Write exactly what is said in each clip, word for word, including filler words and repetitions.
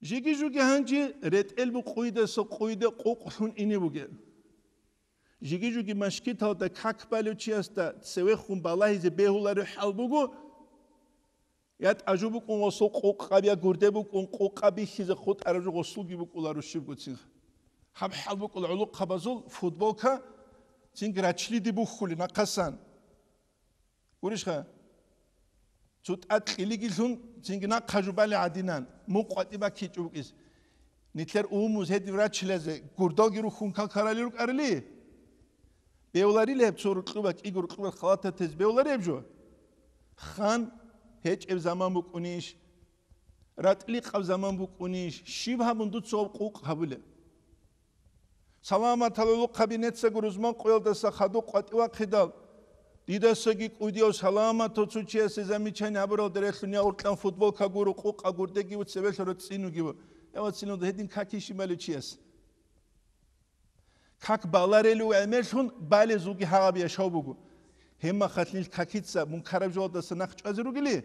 Жиги-жуги гьанже ретӀел букъуйдаса къуйда къукълъун ине бугеб. Жиги-жуги машгиталда как балев чиясда цевехун балагьизе бегьуларев хӀал буго, я тӀажу букӀун гъосул къукъаб, я гурде букӀун къукъаб бихьизе хутӀараб жо гъосулги букӀуларо щибгоцин. Гьаб хӀал букӀула гӀолохъабазул футболка цинги рачлиде бухьулин нахъасан. Гурищха? Цо тӀад кьилигилъун цинги нахъа жубали гӀадинан, мун къватӀи баккичӀо букӀис. Нилъер умумуз гьедин врачлазе гурдалги рухьун какарали рукӀарали? Бевларила гьеб цо рукьуба, кӀиго рукьуба халататез бевлареб жо? Хан гьечӀеб заман букӀунищ? РатӀлихъаб заман букӀунищ? Щиб гьабун дуца гьаб къукъ гьабулеб? Саламатал гӀолохъаби нецаго рузман къоялдаса хадуб къватӀивахъидал, дидасаги кӀудияв саламатав цо чиясе замечание гьабурал дерелъун я уркьан футболка гуро, къукъа гурдеги ву цебелъ роцӀцӀинуги ву. Я вацинал гьедин каки щибали чияс. Как баларелу гӀемерлъун балезулги гьагъаб яшав буго. Гьебмахалъ нилъ какица мункараб жоялдаса нахъ чӀвазе ругели?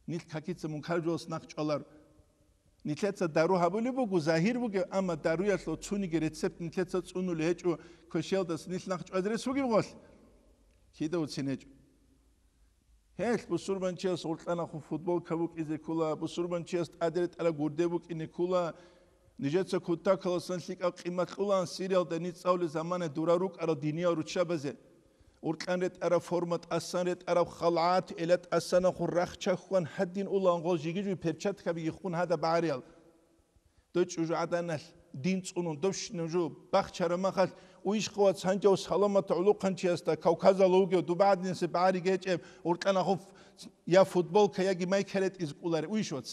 Нилъ какица мункараб жоялдаса нахъ чӀвалар. Нилъеца дару гьабулеб буго, загьир бугеб, амма даруялъул цониги рецепт нилъеца цӀунулев гьечӀо, квешиялдаса нилъ нахъ чӀвазе рес бугеб гъолъ? Кида уцин гьечӀо. Гьелъ бусурбанчияс гъуркьанахун футболка букӀизе ккола, бусурбанчияс тӀаде ретӀараб гурде букӀине ккола. Нижеца кутакаласан лъикӀаб къимат кьулаан Сириялда ницӀ цӀалулел замана дура рукӀарал диниял руччабазе. Уркьан ретӀараб форма, тӀасан ретӀараб халгӀат, эла тӀасанахун рахча хьван гьадин улаан гъол жиги-жуги перчаткаби йиххун гьада багӀариял. Дой чӀужугӀаданалъ дин цӀунун, дов щинав жо бахчараб махалъ, уйищха вац гьанжав саламат гӀолохъанчиясда Кавказалда вугев дуба гӀадинасеб багӀари гьечӀеб, уркьанахун ф-, я футболка, яги майка ретӀизе кӀолареб, уйищ вац?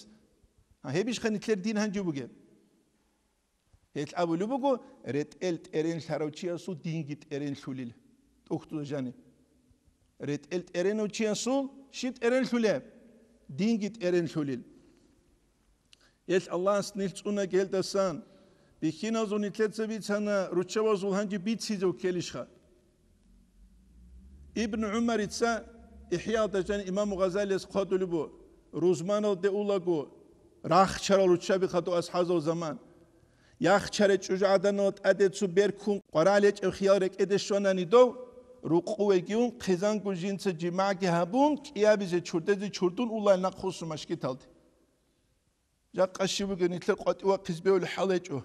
Гьа, гьебищха нилъер дин гьанже бугеб? Гьелъ абулеб буго, ретӀел тӀеренлъарав чиясул динги тӀеренлъулил. ТӀухьдуза жаниб. РетӀел тӀеренав чиясул щиб тӀеренлъулеб? Динги тӀеренлъулил. Гьелъ Аллагьас нилъ цӀуна гьелдасан, бихьиназул нилъеца бицана, руччабазул гьанже бицизе ккелищха? Ибн ГӀумарица, ИхӀяалда жаниб имаму Гъазалияс хъвадулеб буго, рузманалде улаго, рахчарал руччаби хадув асхӀазул заман. Яхчарай чӀужугӀаданал тӀаде цо беркун къваригӀел гьечӀеб хиял рекӀеде щванани дов, рукъувеги ун, хъизангун жинца жимагӀги гьабун, кӀиабизе чурдезе чурдун улайл нахъ хусу машгиталде. Жакъа щиб бугеб нилъер къватӀивахъизе бегьулеб хӀал гьечӀо.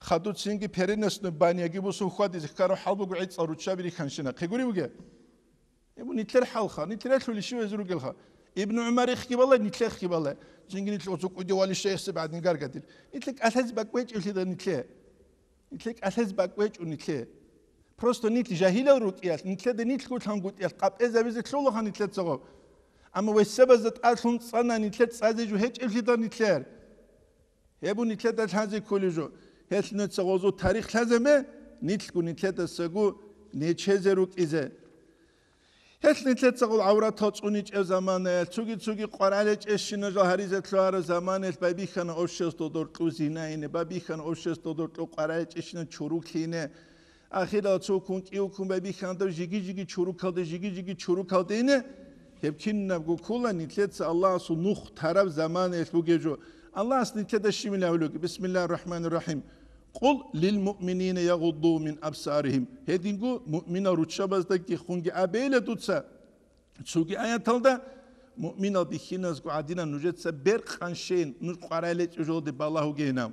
Хадуцинги переносной баняги бусун хьвадизе ккараб хӀал буго гӀицӀал руччаби рихьанщина. Хъе гури бугеб? Гьеб нилъер хӀалха, нилъер ралъули щивезе ругелха. Ибн ГӀумарихъги балай, нилъехъги балай. Цинги нилъ оцукъуде вали шейхсеб гӀадин гаргадир. Нилъе кӀалъазе бакӀ гьечӀевлъидал нилъе. Нилъе кӀалъазе бакӀ гьечӀо нилъе. Просто нилъ жагьилал рукӀиялъ, нилъеда нилъго лъангутӀиялъ къапӀезабизе лъолаха нилъецаго. Амма весебазда тӀадлъун цӀана нилъер цӀазе жо гьечӀевлъидал нилъер. Гьеб нилъеда лъазе кколеб жо. Гьелъ нилъеца гъозул тарих лъазабе, нилъго нилъедасаго нечезе рукӀизе. Гьелъ нилъеца гъол гӀавратал цӀуничӀеб заманаялъ, цуги-цуги къваригӀел гьечӀебщинал жал гьаризе лъугьараб заманаялъ байбихьана обществоялда гьоркьоб зина ине, байбихьана обществоялда гьоркьоб къваригӀел гьечӀебщинал чорхол ине. Ахирал цо ккун кӀиго ккун байбихьана дов жиги-жиги чорхолде, жиги-жиги чорхолде ине. Гьеб кинабго ккола нилъеца Аллагьасул нух тараб заманаялъ бугеб жо. Аллагьас нилъеда щибин абулеб буго? Бисмиллагьир рахӀманир рахӀим. «Къул лил муъминина ягъудду мин абсарихим». Гьединго муъминал руччабаздаги хунги абейила дуца. Цоги аяталда, муъминал бихьиназго гӀадинан нужеца бер къанщейин, нуж къваригӀел гьечӀеб жоялде балагьугейинав.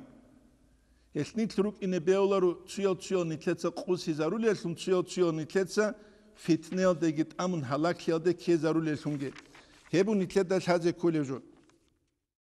Гьелъ нилъ рукӀине бегьуларо, цуял-цуял нилъеца къусизарулеллъун, цуял-цуял нилъеца фитнаялдеги тӀамун гьалаглъиялде ккезарулеллъунги. Гьеб нилъеда лъазе кколеб жо.